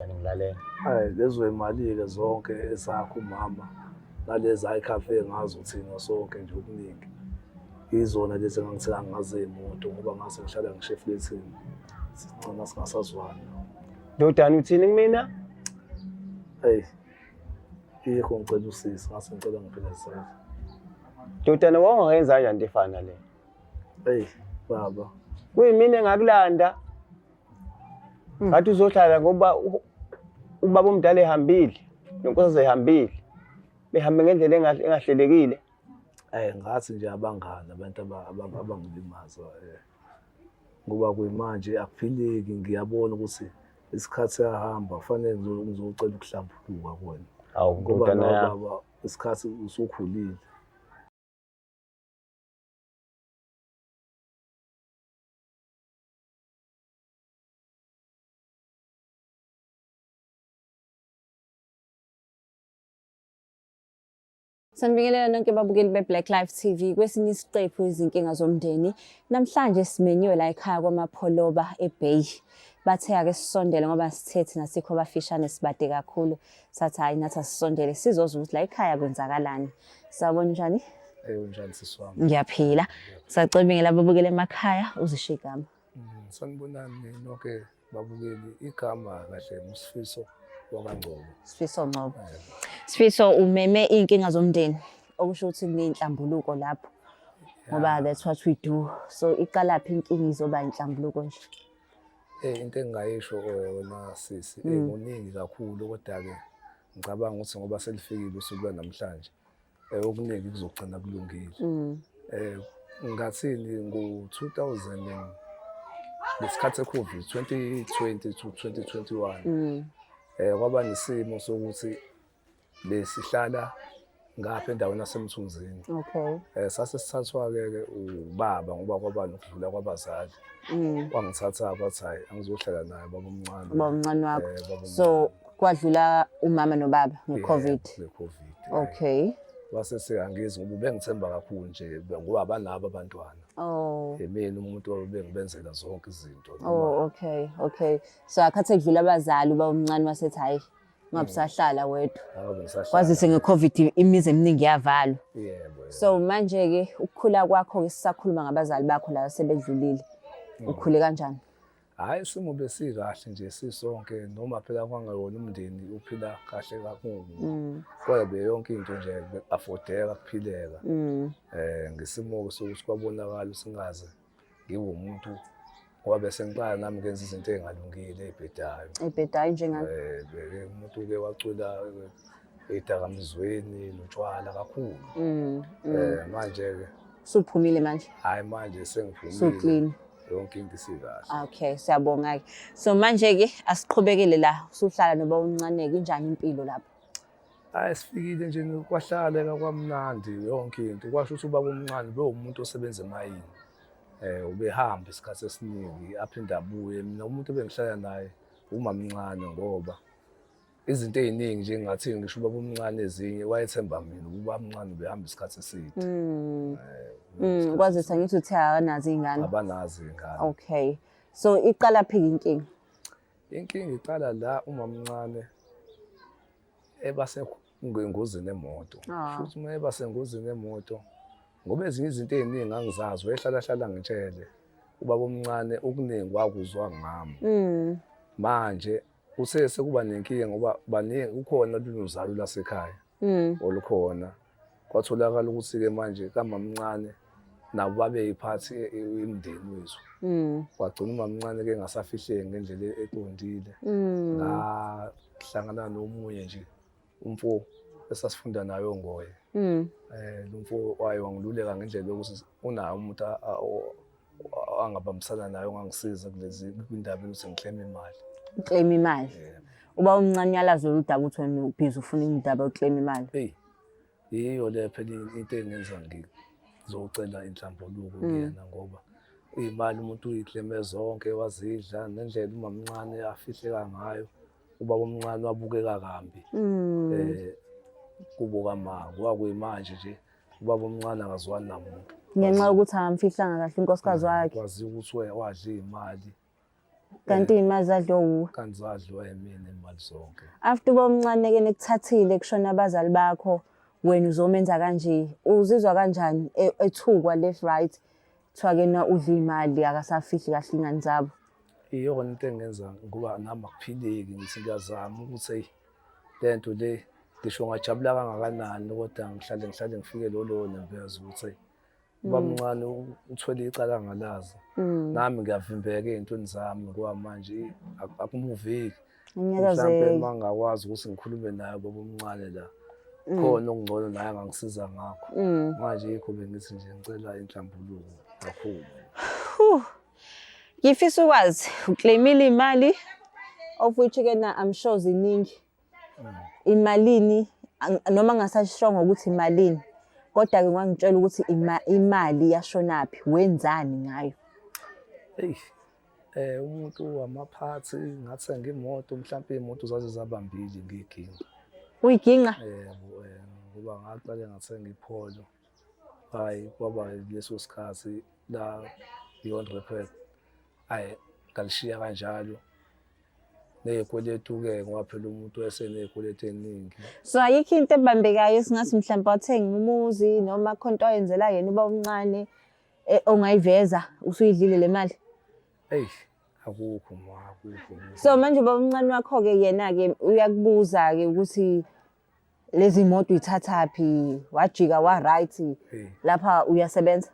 Ngilalela. Hayi lezo imali-ke zonke ezakho umama nalezi ayikhave ngazo thina sonke nje okuningi. Izona lezi engangithenga ngazo iy'moto ngoba ngase ngihlala ngisho eflethini. Sigcina singasazwani. Ndodana uthini kumina? Eyi, yikho ngicela usisi ngase ngicela ngiphelezele. Ndodana wawungayenza kanjani into efana le? Eyi, baba. Kuyimina engakulanda. Ngathi uzohlala ngoba ubaba omdala ehambile nonkosikazi ehambile. Behambe ngendlela engahlelekile. Eh ngathi nje abangani abantu abangilimaza eh ngoba kuyimanje akuphileki ngiyabona ukuthi isikhathi siyahamba kufanele ngizocela ukuhlambuluka kuwena. Awu Ngoba ndodana nawe yami. baba isikhathi usukhulile. Sanibingelela nonke babukeli be-Black Life TV kwesinye isiqephu izinkinga zomndeni. Namhlanje simenyiwe la ekhaya kwaMapholoba eBay. Bathe ake sisondele ngoba sithe thina sikho bafishane sibade kakhulu. Sathi hhayi nathi asisondele sizozwa ukuthi la ekhaya kwenzakalani. Sawubona njani? Eyi unjani sisi wami? Ngiyaphila. Sacela ababukeli emakhaya uzisho igama. Sanibonani nonke babukeli igama kahle nguSifiso wakaNgcobo. Sifiso Ngcobo. Sifiso umeme iy'nkinga zomndeni okusho ukuthi kuney'nhlambuluko lapho ngoba that's what we do. So iqalaphi inkinga izoba inhlambuluko nje. Into engingayisho wena sisi kuningi kakhulu kodwa-ke ngicabanga ukuthi ngoba selifikile usuku lwanamhlanje okuningi kuzogcina kulungile. Ngathini ngo-2000 ngesikhathi se-COVID 2020 to 2021 kwaba nesimo sokuthi besihlala ngapha endaweni yaseMthunzini. Okay. Sase sithathwa-ke ke ubaba ngoba kwaba nokudlula kwabazali. Wangithatha kwathi hhayi angizohlala naye baba omncane. Ubaba omncane wakho. Baba omncane. So kwadlula umama nobaba nge-COVID. Nge-COVID. Okay. Wase seyangizi ngoba ubengithemba kakhulu nje ngoba abanabo abantwana. Oh. Yimina umuntu obengibenzela zonke izinto. Oh, okay, okay. So akhathi ekudlula abazali ubaba omncane wasethi hhayi ungabe usahlala wedwa. Akabe ngisahlala. Kwazise nge-COVID imizi eminingi yavalwa. Yebo. Yebo. So manje-ke ukukhula kwakho-ke sisakhuluma ngabazali bakho la sebedlulile. Ukhule kanjani? Hhayi isimo besikahle nje sisonke noma phela kwangewona umndeni uphila kahle kakhulu. Kodwa be yonke into nje affordeka kuphileka. Ngesimo sokuthi kwabonakala usingaze ngibe umuntu ngoba bese ngiqala nami ngenza izinto ey'ngalungile ey'bhedayo. Ebhedayo njengani? Beke umuntu uke wacwila ey'dakamizweni notshwala kakhulu. Manje-ke Suphumile manje? hhayi manje sengiphumile. Su-clean. Yonke into isikahle. Okay, siyabonga-ke. So manje-ke asiqhubekele la usuhlala noba umncane-ke injani impilo lapho? Hayi sifikile nje kwahlaleka kwamnandi yonke into. Kwasho ukuthi ubaba omncane bewumuntu osebenza emayini. Ubehamba isikhathi esiningi aphinde abuye. Mina umuntu ebengihlala naye umamncane ngoba izinto ey'ningi nje ngingathini ngisho ubaba omncane ezinye wayethemba mina ukuba omncane ubehamba isikhathi eside. Kwazise angithi uthe akanazo iy'ngane. Abanazo iy'ngane. Okay. So iqala phi inkinga? Inkinga iqala la umamncane eba sengozini emoto. Futhi uma eba sengozini emoto ngoba ezinye izinto ey'ningi angizazi wayehlala hlala ngitshele ubaba omncane okuningi wakuzwa ngami. Manje uthe sekuba nenkinga ngoba baningi kukhona lunozalo lasekhaya olukhona. Kwatholakala ukuthi-ke manje kamamncane nabo babeyiphathi imndeni wethu. Kwagcina umamncane-ke engasafihleki ngendlela eqondile. Ngahlangana nomunye nje umfo esasifunda naye ongoye. Lo mfo waye wangiluleka ngendlela yokuthi unaye umuntu angabambisana naye ongangisiza kulezi kwindaba yokuthi ngikleme imali. Ukleme imali. Uba umncane uyalazi lolu daba ukuthi wena ubhizi ufuna indaba yokuklema imali. Eyi, yiyo le phela into engenza ngizocela inhlambuluko kuyena ngoba iy'mali umuntu uyikleme zonke wazidla nendlela umamncane afihleka ngayo. Ubaba omncane wabukeka kambi kubo kama ngoba kuyimanje nje ubaba omncane akazwani namuntu. Ngenxa yokuthi akamfihlanga kahle unkosikazi wakhe. Kwaziwa ukuthi wadla iy'mali. Kanti iy'mali zadliwa wuwe. Kanti zadliwa yimina imali zonke. After uba omncane-ke nikuthathile kushona abazali bakho, wena uzomenza kanje. Uzizwa kanjani ethukwa left right? Kuthiwa ke na udla iy'mali akasafihli kahle iy'ngane zabo. Iyona into engenza ngoba nami akuphileki ngithi ngiyazama ukuthi eyi le nto le ngisho ngajabula kangakanani kodwa ngihlale ngihlale ngifike lolo nembeza ukuthi eyi uba mncane uthwele icala angalazi. Nami ngiyavimbeka ey'ntweni zami ngoba manje akumuveki. Mhlampe uma ngingakwazi ukuthi ngikhulume naye baba omncane la khona okungcono naye angangisiza ngakho. Manje yikho bengithi nje ngicela inhlambuluko kakhulu. Ngifisa ukwazi uclaimile imali of which ke na I'm sure ziningi. Imalini noma ngasashongo ukuthi imalini kodwa ke ngangitshela ukuthi imali yashonaphi wenzani ngayo. Eyi umuntu wamaphathi ngathenga imoto mhlampe iy'moto zaze zabambili ngiyiginqa. Uyiginqa? Yebo, ngoba ngaqale ngathenga iPolo. Hhayi kwaba leso sikhathi la beyond repair. Hhayi ngalishiya kanjalo. Ney'kweletu-ke ngoba phela umuntu eseney'kweletu ey'ningi. So ayikho into ebambekayo esingathi mhlawumbe wathenga umuzi noma khona into ayenzela yena uba umncane ongayiveza usuyidlile le mali? Eyi akukho ma akukho. So manje ubaba omncane wakho-ke yena-ke uyakubuza-ke ukuthi lezi moto uyithathaphi, wajika wa-right lapha uyasebenza?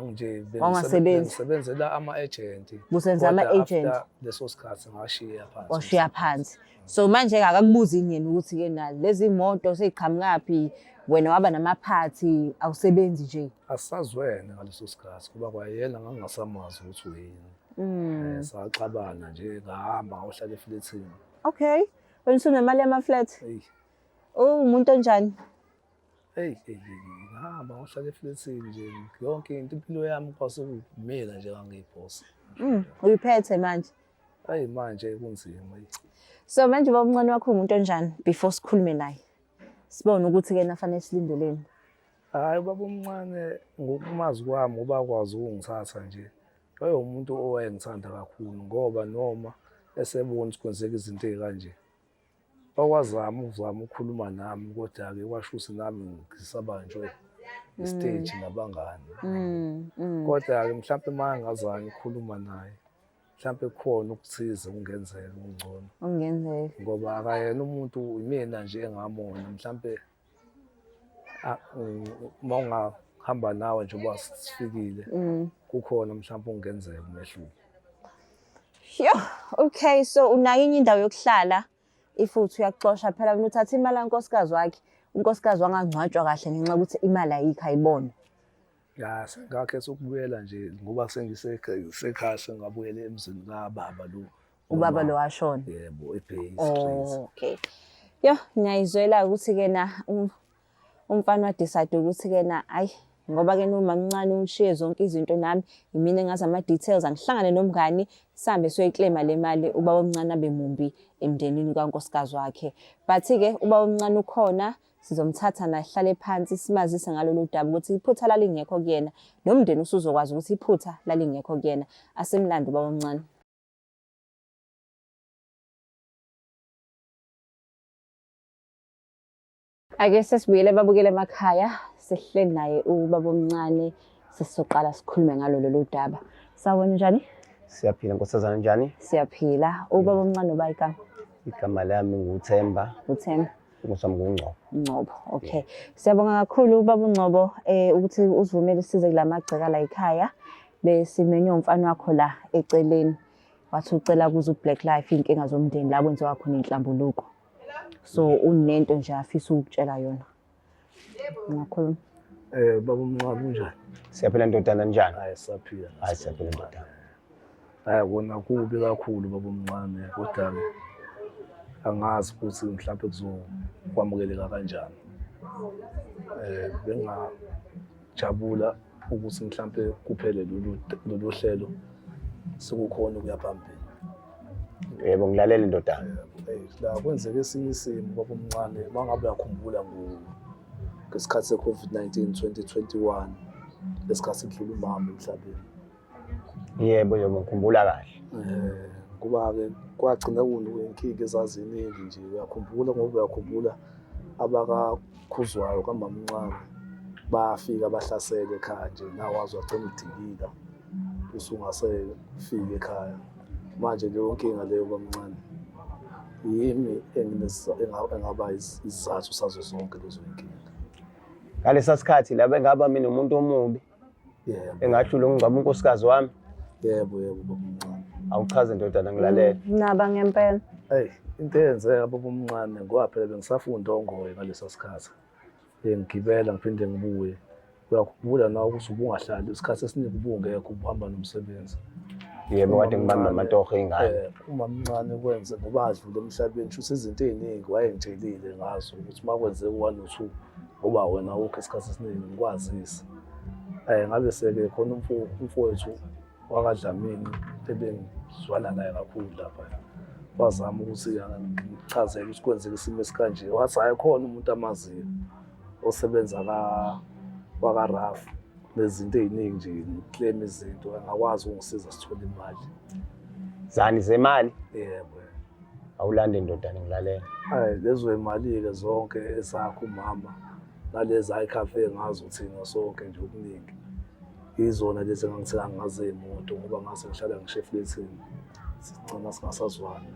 Nje Wangasebenzi. bengisebenzela ama-agent. Busenza Kodwa ama-agent. after leso sikhathi ngashiya phansi. Washiya phansi. So manje akakubuzi yini yena ukuthi-ke na lezi moto sey'qhamukaphi, wena waba namaphathi awusebenzi nje? Asisazwene ngaleso sikhathi kuba kwayena ngangingasamazi ukuthi uyini. Saxabana nje ngahamba ngayohlala eflethini. Okay. Wena usunemali yama-flat? Eyi. Uwumuntu onjani? Eyi, eyi, ngihamba ngayohlala eflethini nje yonke into impilo yami kwase kumina nje ngangiyibhosa. Uyiphethe manje? Eyi manje kunzima. So manje ubaba omncane wakho umuntu onjani before sikhulume naye? Sibone ukuthi ke nafanele silindeleni. Hhayi ubaba omncane ngokumazi kwami ngoba akwazi ukungithatha nje. Wayewumuntu owayengithanda kakhulu ngoba noma esebona ukuthi kwenzeka izinto ey'kanje. Wakwazama ukuzama ukukhuluma nami kodwa-ke kwasho ukuthi nami ngisabanjwe isiteji nabangani. Kodwa-ke mhlampe uma ngingazange ukukhuluma naye, mhlampe kukhona okuthize okungenzeka okungcono. Okungenzeka. Ngoba akayena umuntu imina nje engamona mhlampe uma ungahamba nawe njengoba sifikile kukhona mhlawumbe okungenzeka umehluko. Yo, okay, so unayo enye indawo yokuhlala if uthi uyakuxosha phela wena uthatha imali kankosikazi wakhe, unkosikazi wangangcwatshwa kahle ngenxa yokuthi imali ayikho ayibonwa. Ya, sengakhetha ukubuyela nje ngoba sengisekhaya sengabuyela emzini kababa lo. Ubaba lo washona. Yebo, eBay Street. Okay. Yo, ngiyayizwela ukuthi ke na umfana wa decide ukuthi ke na ayi ngoba ke noma mncane ushiye zonke izinto nami imina engazi ama details angihlangane nomngani sihambe siyoyiclaima le mali ubaba omncane abe mumbi emndenini kankosikazi wakhe. But ke ubaba omncane ukhona sizomthatha naye sihlale phansi simazise ngalolu daba ukuthi iphutha lalingekho kuyena nomndeni usuzokwazi ukuthi iphutha lalingekho kuyena. Asimlande ubaba omncane. Ake sesibuyele babukele emakhaya sihleli naye ubaba omncane sesizoqala sikhulume ngalo lolu daba. Sawubona njani? Siyaphila nkosazana njani? Siyaphila. Ubaba omncane uba igama? Igama lami nguThemba. UThemba. Ngusami nguNgcobo. Ngcobo. Okay. Siyabonga kakhulu ubaba uNgcobo ukuthi usivumele size kulamagceka la ekhaya. Besimenywe umfana wakho la eceleni. Wathi ucela kuze uBlack Life inkinga zomndeni la kwenziwa khona inhlambuluko. So unento nje afisa ukutshela yona. Ngakhuluma. Baba omncane unjani? Siyaphila ndodana njani? Hayi siyaphila. Hayi siyaphila ndodana. Hayi kona kubi kakhulu baba omncane kodwa ke angazi ukuthi mhlawumbe kuzokwamukeleka kanjani. Bengajabula ukuthi mhlawumbe kuphele lolu hlelo sekukhona ukuya phambili. Yebo ngilalele ndodana. La kwenzeka esinye isimo baba omncane uma ngabe uyakhumbula ngesikhathi se-COVID-19 2021 lesikhathi kudlula umama emhlabeni. Yebo yebo ngikhumbula kahle. Kuba-ke kwagcina kuney'nkinga ezaziningi nje, uyakhumbula ngoba uyakhumbula abakaKhuzwayo kamamncane bafika bahlasela ekhaya nje, nawe waze wagcina udikila usungasefiki ekhaya. Manje leyo nkinga leyo bamncane yimi engaba isizathu sazo zonke lezo y'nkinga. Ngalesa sikhathi la bengaba mina umuntu omubi. Yebo. Engahlula ukungcwaba unkosikazi wami. Yebo, yebo babomncane. Awuchaze ndodana ngilalela. Naba ngempela. Eyi, into eyenzeka babomncane ngoba phela bengisafunda ongoye ngalesa sikhathi. Ngigibela ngiphinde ngibuye. Uyakhumbula nawe ukuthi ubungahlali isikhathi esiningi ubungekho ubuhamba nomsebenzi. Yebo, kade ngibamba amatoho ey'ngane. Umamncane kwenze ngoba adlule emhlabeni shuthi izinto ey'ningi wayengitshelile ngazo ukuthi uma kwenzeka u-one no-two ngoba wena awukho isikhathi esiningi ngikwazise. Ngabe seke khona umfowethu wakaDlamini ebengizwana naye kakhulu lapha. Wazama ukuthi ngichazele ukuthi kwenzeka isimo esikanje. Wathi hhayi khona umuntu amaziyo osebenza wakaRafu nezinto ey'ningi nje nokuklema izinto angakwazi ukungisiza sithole imali. Zani zemali? Yebo. Awulande ndodana ngilalela. Hayi lezo imali-ke zonke ezakho umama nalezi ayikhave ngazo thina sonke nje okuningi. Izona lezi engangithenga ngazo iy'moto ngoba ngase ngihlala ngisho eflethini. Sigcina singasazwani.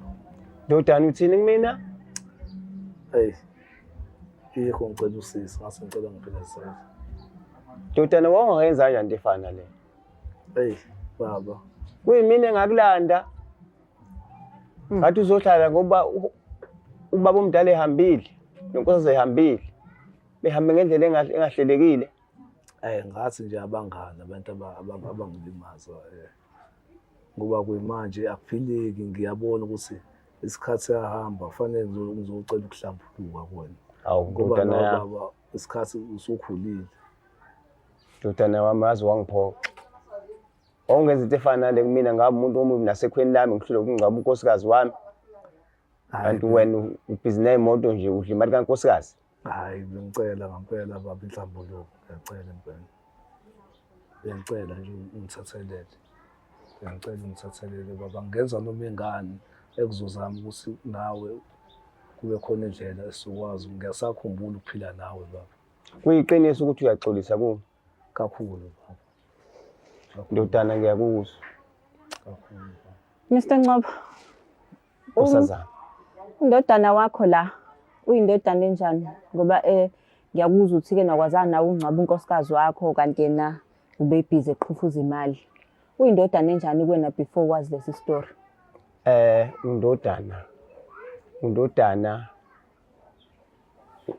Ndodana uthini kumina? Eyi, yikho ngicela usisi, ngase ngicela ngiphelezele. Ndodana wawungayenza kanjani into efana nale? Eyi, baba. Kuyimina engakulanda. Ngathi uzohlala ngoba ubaba omdala ehambile, nonkosikazi ehambile. Behambe ngendlela engahlelekile. Ngathi nje abangani abantu abangilimaza ngoba kuyimanje akuphileki, ngiyabona ukuthi isikhathi siyahamba, kufanele ngizocela ukuhlambuluka kuwena. Awu, Ngoba ndodana nawe yami. baba isikhathi usukhulile. Ndodana wami waze wangiphoxa. Wawungenza into efana nale kumina, ngabe umuntu omubi nasekhweni lami ngihlulwe ukungcwaba unkosikazi wami. Kanti wena ubhizi ney'moto nje udla imali kankosikazi. Hhayi, bengicela ngampela baba inhlambuluko, ngiyacela impela. Bengicela nje ungithethelele. Ngiyacela ungithethelele baba, ngingenza noma ingani ekuzozama ukuthi nawe kube khona indlela esizokwazi. Ngiyasakhumbula ukuphila nawe baba. Kuyiqiniso ukuthi uyaxolisa kuwe? Kakhulu baba. Ndodana ngiyakuzwa. Kakhulu baba. Mr Ngcobo. Nkosazana. Indodana wakho la uyindodana enjani? Ngoba ngiyakuzwa ukuthi ke nakwazana nawe ungcwaba unkosikazi wakho kanti yena ubebhizi eqhufuza imali. Uyindodana enjani kuwena before wazi lesi story? Undodana. Undodana.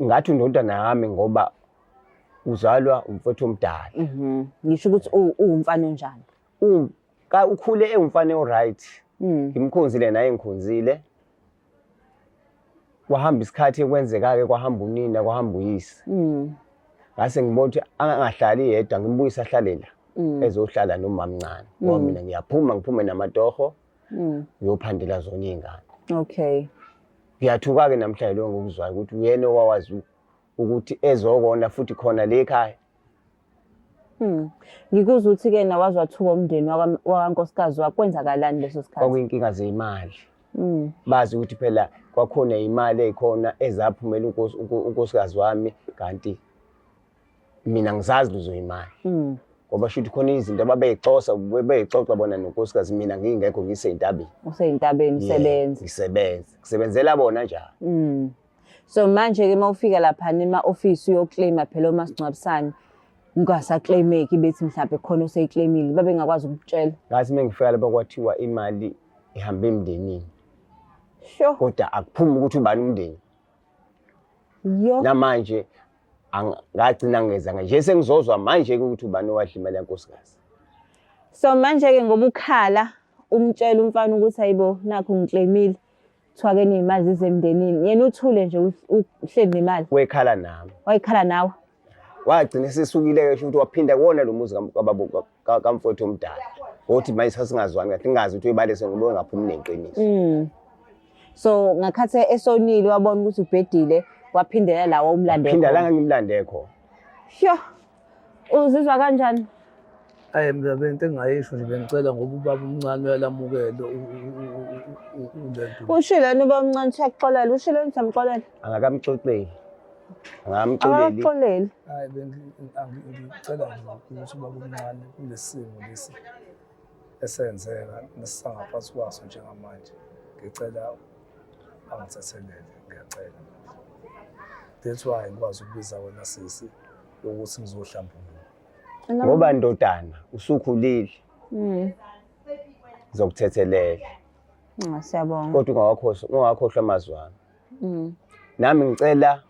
Ngathi undodana yami ngoba uzalwa umfowethu omdala. Ngisho ukuthi uwumfana onjani? Ukhule ewumfana o-right. Ngimkhonzile naye ngikhonzile. Kwahamba isikhathi kwenzeka-ke, kwahamba unina, kwahamba uyise. Ngase ngibona ukuthi angahlali yedwa, ngimbuyise ahlale la. Ezohlala nomamncane. Ngoba mina ngiyaphuma, ngiphume namatoho, ngiyophandela zona iy'ngane. Ngiyathuka-ke namhlanje lokho ngikuzwayo ukuthi uyena owawazi ukuthi ezokona futhi khona le ekhaya. Ngikuzwa ukuthi-ke yena waze wathuka umndeni wakankosikazi wakho, kwenzakalani leso sikhathi? Kwakuyinkinga zeyimali. Bazi ukuthi phela kwakhona imali eyikhona ezaphumela unkosikazi wami, kanti mina ngizazi lezo imali. Ngoba shuthi khona izinto ababeyixoxa, bebeyixoxa bona nonkosikazi, mina ngingekho ngiseyintabeni. Useyintabeni, usebenza. Ngisebenza. Ngisebenzela bona njalo. So manje-ke uma ufika laphana ema-ofisi uyoclaima phela omasingcwabisane, ungasaclaimeki bethi mhlawumbe khona oseyiclaimile, babengakwazi ukukutshela. Ngathi uma ngifika lapha kwathiwa imali ihambe emndenini. Sure. Kodwa akuphumi ukuthi ubani umndeni. Namanje ngagcina ngezanga nje sengizozwa manje ukuthi ubani owadla imali yankosikazi. So manje-ke ngoba ukhala umtshela umfana ukuthi hayibo nakhu ngiclaimile, kuthiwa ke ney'mali zizemndenini, yena uthule nje uhleli nemali. Wekhala nami. Wayekhala nawe? Wagcina esesukile-ke, sho ukuthi waphinda kuwona lo muzi kamfowethu omdala. Ngokuthi manje sasingazwani kahle, ngingazi ukuthi uyibalise ngoba engaphumi neqiniso. So ngakhathi esonile wabona ukuthi ubhedile, waphindela la wawumlande Phinda la khona. ngangimlande khona. Sho. Uzizwa kanjani? Ayi mina bento engingayisho nje bengicela ngoba ubaba omncane uyalamukela lento. Ushilo yena ubaba omncane uthi uyakuxolela, ushilo yena uthi uyamxolela. Angakamxoxeli. Angakamxoleli. Akakuxoleli. Hayi bengicela nje ukuthi ubaba omncane kulesi simo lesi esenzeka nesisangaphansi kwaso njengamanje ngicela angithethelele ngiyacela. That's why ngikwazi ukubiza wena sisi ukuthi ngizohlambuluka. Ngoba ndodana usukhulile. Ngizokuthethelela. Siyabonga. Kodwa ungawakhohlwa, ungawakhohlwa amazwi ami. Nami ngicela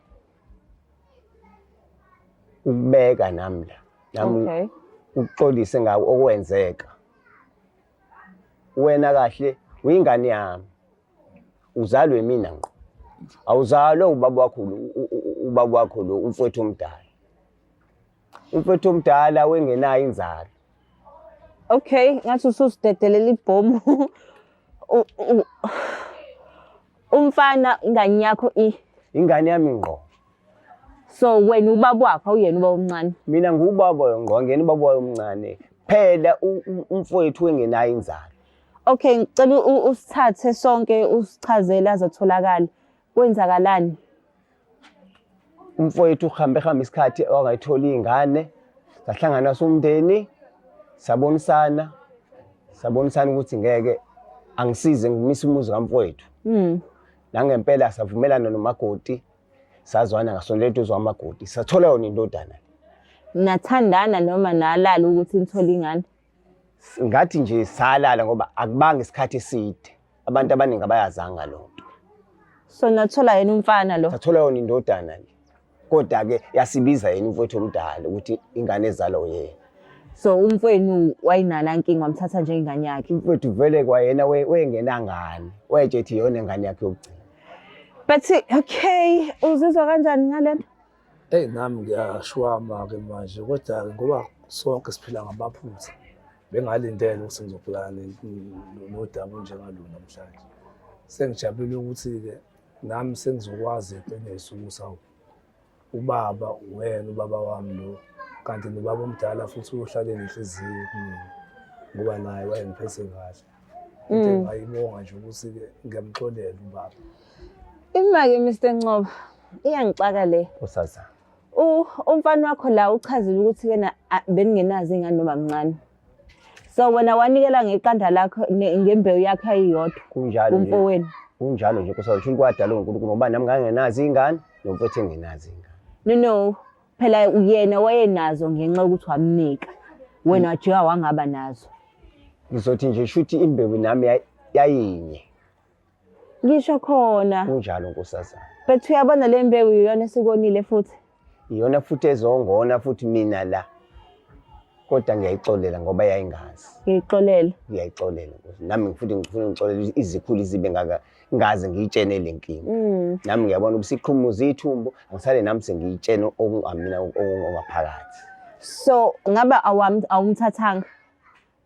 ukubeka nami la. Nami ukuxolise ngawo okwenzeka. Wena kahle uyingane yami. Uzalwe mina ngqo. Awuzalwe ubaba wakho ubaba wakho lo umfowethu omdala. Umfowethu omdala wengenayo inzalo. Okay, ngathi ususidedelela ibhomu. Umfana ingane yakho i ingane yami ngqo. So wena ubaba wakho awuyena ubaba omncane. Mina ngubaba ngqo, ngiyena ubaba wayo omncane. Phela umfowethu wengenayo inzalo. Okay, ngicela usithathe sonke usichazele azotholakala. Kwenzakalani? Umfowethu uhambe hambe isikhathi wangayitholi ingane. Sahlangana somndeni, sabonisana, sabonisana ukuthi ngeke angisize ngimise umuzi kamfowethu. Nangempela savumelana nomakoti, sazwana ngasondela eduze kwamakoti, sathola yona indodana. Nathandana noma nalala ukuthi nithole ingane? Ngathi nje salala ngoba akubanga isikhathi eside. Abantu abaningi abayazanga lo nto. So nathola yena umfana lo? Sathola yona indodana le. Kodwa-ke yasibiza yena umfowethu omdala ukuthi ingane ezalwa uyena. So umfowenu wayinala nkinga wamthatha njengengane yakhe? Umfowethu vele kwayena wayengenangane, wayetshethi iyona ingane yakhe yokugcina. But okay, uzizwa kanjani ngale nto? Eyi nami ngiyashwama-ke manje kodwa-ke ngoba sonke siphila ngamaphutha. Bengalindele ukuthi ngizobhekana nodaba olunjengalo namhlanje. Sengijabulile ukuthi-ke nami sengizokwazi iqiniso ukuthi awu ubaba uwena ubaba wami lo kanti nobaba omdala futhi uyohlale nenhliziyo kumina ngoba naye wayengiphethe kahle. Into engingayibonga nje ukuthi-ke ngiyamxolela ubaba. Ima-ke Mr Ngcobo, iyangixaka le. Nkosazana. Umfana wakho la uchazile ukuthi kena beningenazo ingane noma mncane. So wena wanikela ngeqanda lakho ngembewu yakho ayiyodwa. Kunjalo nje. Kumfowenu. Kunjalo nje nkosazana, shuthi kwadalwa uNkulunkulu ngoba nami ngangenazo ingane nomfowethu engenazo ingane. No no, phela yena wayenazo ngenxa yokuthi wamnika. Wena wajika wangaba nazo. Ngizothi nje shuthi imbewu nami yayinye. Ngisho khona. Kunjalo nkosazana. But uyabona le mbewu iyona esikonile futhi. Iyona futhi ezongona futhi mina la. Kodwa ngiyayixolela ngoba yayingazi. Ngiyixolela. Ngiyayixolela nkosi. Nami futhi ngifuna ngixolele izikhulu zibe ngaka ngaze ngiyitshene le nkinga. Nami ngiyabona ukuthi siqhumuza ithumbu, angisale nami sengiyitshene okungamina okungaphakathi. So ngaba awumthathanga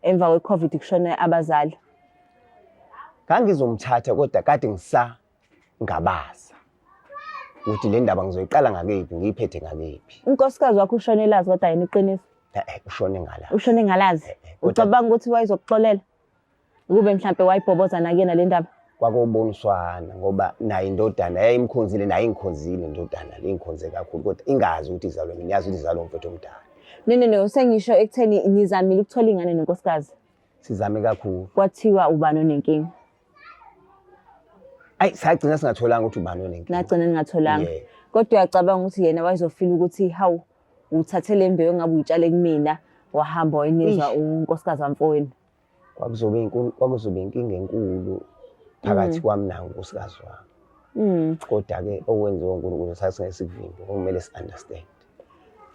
emva kwe-COVID kushone abazali? Ngangizomthatha kodwa kade ngisangabaza ukuthi le ndaba ngizoyiqala ngakephi, ngiyiphethe ngakephi. Unkosikazi wakho ushonelazi kodwa yena iqiniso? Ushone ngalazi. Ushone ngalazi? Ucabanga ukuthi wayezokuxolela ukube mhlampe wayibhoboza nakuyena le ndaba? Kwakuboniswana ngoba naye indodana yayimkhonzile, naye ingikhonzile indodana le, ingikhonze kakhulu kodwa ingazi ukuthi izalwe mina, yazi ukuthi izalwe umfowethu omdala. No, no, no, sengisho ekutheni nizamile ukuthola ingane nonkosikazi. Sizame kakhulu. Kwathiwa ubani onenkinga? Ayi, sagcina singatholanga ukuthi ubani onenkinga. Nagcina ningatholanga. Kodwa uyacabanga ukuthi yena wayezofila ukuthi hawu uthathe le mbewu engabe uyitshale kumina wahamba wayinikeza unkosikazi wamfowenu. Kwakuzobe inkinga enkulu phakathi kwami naye unkosikazi wami. Kodwa-ke okwenziwa uNkulunkulu sasingeke sikuvimbe, kumele si-understand.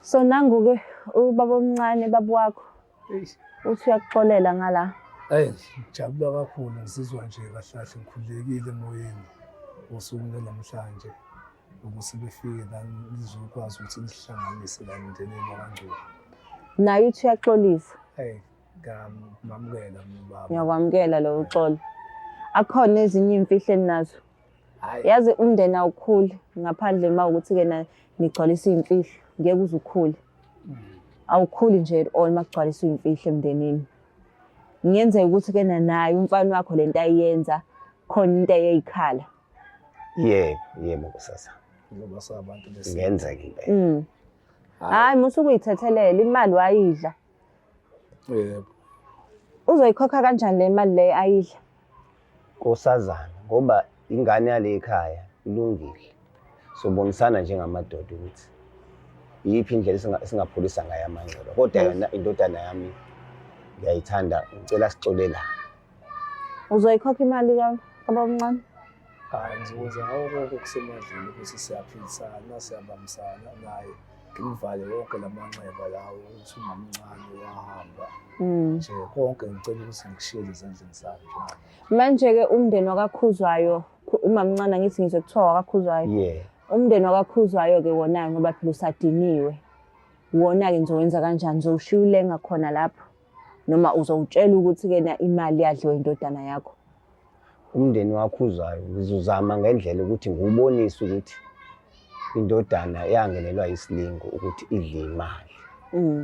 So nangu-ke ubaba omncane baba wakho uthi uyakuxolela ngala. Eyi, ngijabula kakhulu, ngizizwa nje kahle kahle ngikhululekile emoyeni usuku namhlanje ukuthi befike la nizokwazi ukuthi nihlanganise la emndenini wakaNgcobo. Naye uthi uyaxolisa. Eyi, ngiyamamukela ubaba. Ngiyakwamukela lo uxolo. Akhona ezinye iy'mfihlo eninazo? Yazi umndeni awukhuli ngaphandle uma ukuthi-ke nigcwalisa iy'mfihlo, ngeke uze ukhule. Awukhuli nje at all makugcwaliswa iy'mfihlo emndenini. Kungenzeka ukuthi ke naye umfana wakho lento ayenza khona into eyayikhala. Yebo, yebo nkosazana. Ngoba sabantu bese. Ngenzeka impela. Hayi musu ukuyithethelela imali wayidla. Yebo. Uzoyikhokha kanjani le mali le ayidla? Nkosazana, ngoba ingane yale ekhaya ilungile. Sobonisana njengamadoda ukuthi iyiphi indlela esingapholisa ngayo amanxeba. Kodwa yona indodana yami ngiyayithanda, ngicela sixolelane. Uzoyikhokha imali kababa omncane? Hayi, ngizokwenza ngawo konke okusemandleni ukuthi siyaphilisana, siyabambisana naye. Ngimvale wonke lamanxeba lawo ukuthi umamncane wahamba. Nje konke ngicela ukuthi ngikushiyele ezandleni zami njengamanje. Manje-ke umndeni wakaKhuzwayo, umamncane angithi ngizwe kuthiwa wakaKhuzwayo. Yeah. Umndeni wakaKhuzwayo-ke wona-ke ngoba phela usadiniwe. Wona-ke nizowenza kanjani? Uzowushiya ulenga khona lapho? Noma uzowutshela ukuthi-ke na imali yadliwa indodana yakho? Umndeni waKhuzwayo ngizozama ngendlela ukuthi ngiwubonise ukuthi indodana yangenelwa isilingo ukuthi idle imali.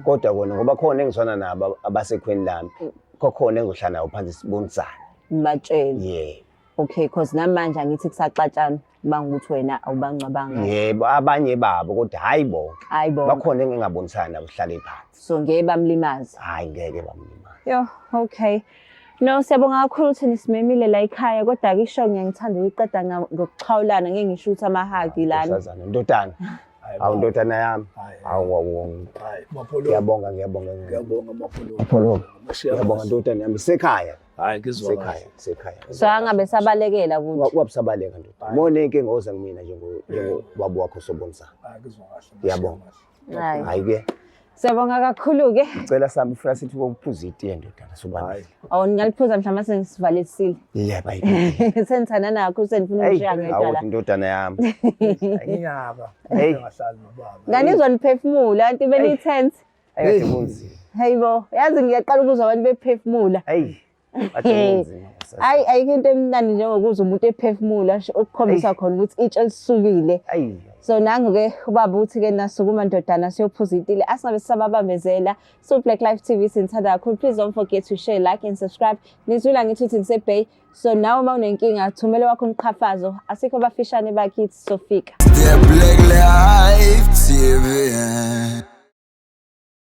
Kodwa kona ngoba khona engizwana nabo abasekhweni lami, kokhona engizohlala nabo phansi sibonisane. Nibatshele. Yebo. Okay, cause namanje angithi kusaxatshana banga ukuthi wena awubangcwabanga. Yebo, abanye babo kodwa hhayi bonke. Hayi bonke. Bakhona engingabonisana nabo sihlale phansi. So ngeke bamlimaze. Hhayi ngeke bamlimaze. Yo, okay. No, siyabonga kakhulu ukuthi nisimemile la ekhaya kodwa ke isho ngiyangithanda ukuyiqeda ngokuxhawulana ngeke ngisho ukuthi amahagi lana. Nkosazana, ndodana. Awu ndodana yami. Awu awu. Hayi, Mapholo. Ngiyabonga, ngiyabonga. Ngiyabonga Mapholo. Mapholo. Mashiya Ngiyabonga ndodana yami. Sekhaya. Hayi ngizwa Sekhaya, kahle. sekhaya. So angabe sabalekela kuthi. Wabusabaleka ndoda. Mone inkinga oza kumina njengobaba wakho sobonisana. Hayi ngizwa kahle. Ngiyabonga. Hayi. Hayi ke. Siyabonga kakhulu ke. Cela sambe ufuna sithi ukuphuza itiye ndodana sobabili. Awu ningaliphuza mhlawumbe sengisivalisile. Yebo hayi. Senithanda nakho senifuna ukushiya ngedwa Awu la. ndodana yami. Nginyaba. Hey. Ngingahlali nobaba. Nganizwa niphefumula anti benitense. Ayikade kunzima. Hayibo, yazi ngiyaqala ukuzwa abantu bephefumula. Hayi. Ade kunzima. Hayi ayikho into emnandi njengokuzwa umuntu ephefumula okukhombisa khona ukuthi itshe lisukile. Hayi. So nangu-ke ubaba uthi-ke nasukuma ndodana siyophuza itile asingabe sisababambezela. So Black Life TV sinithanda kakhulu. Please don't forget to share, like and subscribe. Nizwile ngithi uthi ngisebay. So nawe uma unenkinga thumela wakho umqhafazo. Asikho bafishane bakithi sofika. The Black Life TV.